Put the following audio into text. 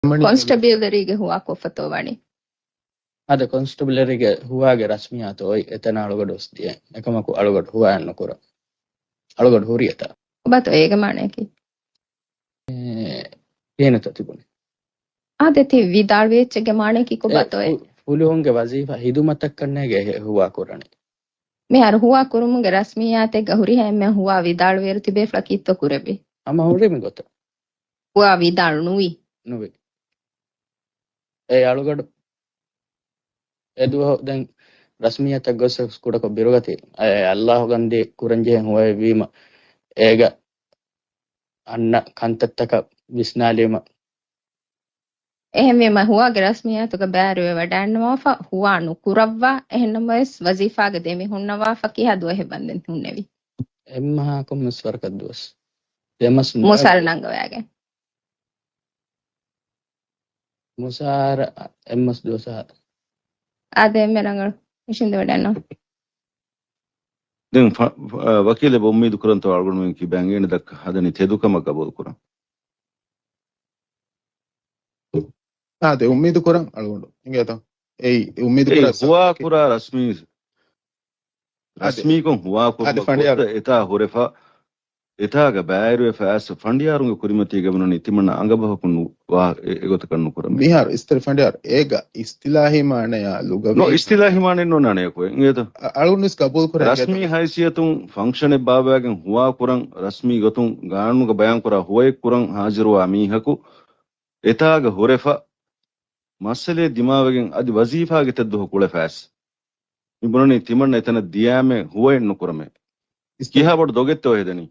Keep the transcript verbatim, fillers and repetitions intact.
ކޮންސްޓަބިލަރީގެ ހުވާ ކޮށްފަތޯ ވަނީ؟ އާދެ، ކޮންސްޓަބިލަރީގެ ހުވާގެ ރަސްމިއްޔާތު އޮތް އެތަނަށް އަޅުގަޑު ވެސް ދިޔަ. އެކަމަކު އަޅުގަޑު ހުވާއެއް ނުކުރަން. އަޅުގަޑު ހުރި އެތަނަށް. ކޮބާތޯ އޭގެ މާނަޔަކީ؟ އޭ، ކިހިނެއްތޯ ތިބުނީ؟ އާދެ، ތި ވިދާޅުވި އެއްޗެއްގެ މާނަޔަކީ ކޮބާތޯ އޭ؟ ފު-، ފުލުހުންގެ ވަޒީފާ ހިދުމަތަށް ކަންނޭގެ ހެ-، ހުވާ ކުރަނީ. މިހާރު ހުވާ ކުރުމުގެ ރަސްމިއްޔާތެއްގަ ހުރިހާ އެންމެ ހުވާ ވިދާޅުވިއިރު ތިބޭފުޅަކީ އިއްތޯ ކުރެއްވީ؟ ހަމަ ހުރި މި ގޮތަށް. ހުވާ ވިދާޅު ނުވި. ނުވި. އޭ އަޅުގަޑު އެ ދުވަހު ދެން ރަސްމިއްޔާތަށް ގޮސް ކުޑަކޮށް ބިރުގަތީ. އެ އައްލާހު ގަންދީ ކުރަންޖެހޭ ހުވައެއްވީމަ އޭގަ އަންނަ ކަންތައްތަކަށް ވިސްނާލީމަ. އެހެންވީމަ ހުވާގެ ރަސްމިއްޔާތުގަ ބައިވެރިވެވަޑައިގަންނަވާފަ، ހުވާ ނުކުރައްވާ، އެހެންނަމަވެސް ވަޒީފާގަ ދެމި ހުންނަވާފަ ކިހާ ދުވަހެއް ވަންދެން ހުންނެވީ؟ އެއްމަހަކުން ވެސް ވަރަކަށް ދުވަސް. ދެމަސް މުސާރަ ނަންގަވައިގެން. މުސާރަ އެއްމަސް ދުވަސް. އާދެ، އެންމެ ރަނގަޅު. މިޝިން ދެވަޑަންނަ. ދެން ފަ-، ފަ-، ވަކީލެއް އުއްމީދު ކުރަންތޯ އަޅުގަނޑުމެން ކިބައިން އޭނަ ދައްކަ ހަދަނީ ތެދުކަމަށް ގަބޫލު ކުރަން. އާދެ، އުއްމީދު ކުރަން އަޅުގަނޑު. އިނގޭތޯ؟ އެއީ، އުއްމީދު އެއީ ކުރާ ހުވާ ސަބަބަކީ. ކުރާ ރަސްމީ، އާދެ. ރަސްމީކޮށް ހުވާ އާދެ، ކުރުމަށް ފަނޑިޔާރު. ގޮތަށް އެތާ ހުރެފަ، އެތާގަ ބައިވެރިވެފަ އައިސް ފަނޑިޔާރުންގެ ކުރިމަތީގަ ބުނަނީ ތިމަންނަ އަނގަބަހަކުން ވާ އެ-، އެގޮތަކަށް ނުކުރަމޭ. މިހާރު އިސްތަށި ފަނޑިޔާރު އޭގަ އިސްތިލާހީ މާނަޔާ ލުޣަވީ. ނޯ، އިސްތިލާހީ މާނައެއް ނޯންނާނެ އެކު އިނގޭތަ؟ އަ-، އަޅުން ވެސް ގަބޫލު ކުރޭ ރަސްމީ އިނގޭތަ؟ ހައިސިއްޔަތުން ފަންކްޝަނެއް ބާއްވައިގެން ހުވާ ކުރަން، ރަސްމީ ގޮތުން ގާނޫނުގަ ބަޔާންކުރާ ހުވައެއް ކުރަން ހާޒިރުވާ މީހަކު އެތާގަ ހުރެފަ، މައްސަލައެއް ދިމާވެގެން އަދި ވަޒީފާގެ ތެއްދުވަހު ކުޅެފައިސް. މި ބުނަނީ ތިމަންނަ އެތަނަށް ދިޔާމެ ހުވައެއް ނުކުރަމޭ. އިސް-، ކިހާ ބޮޑު ދޮގެއްތޯ ހެދެނީ؟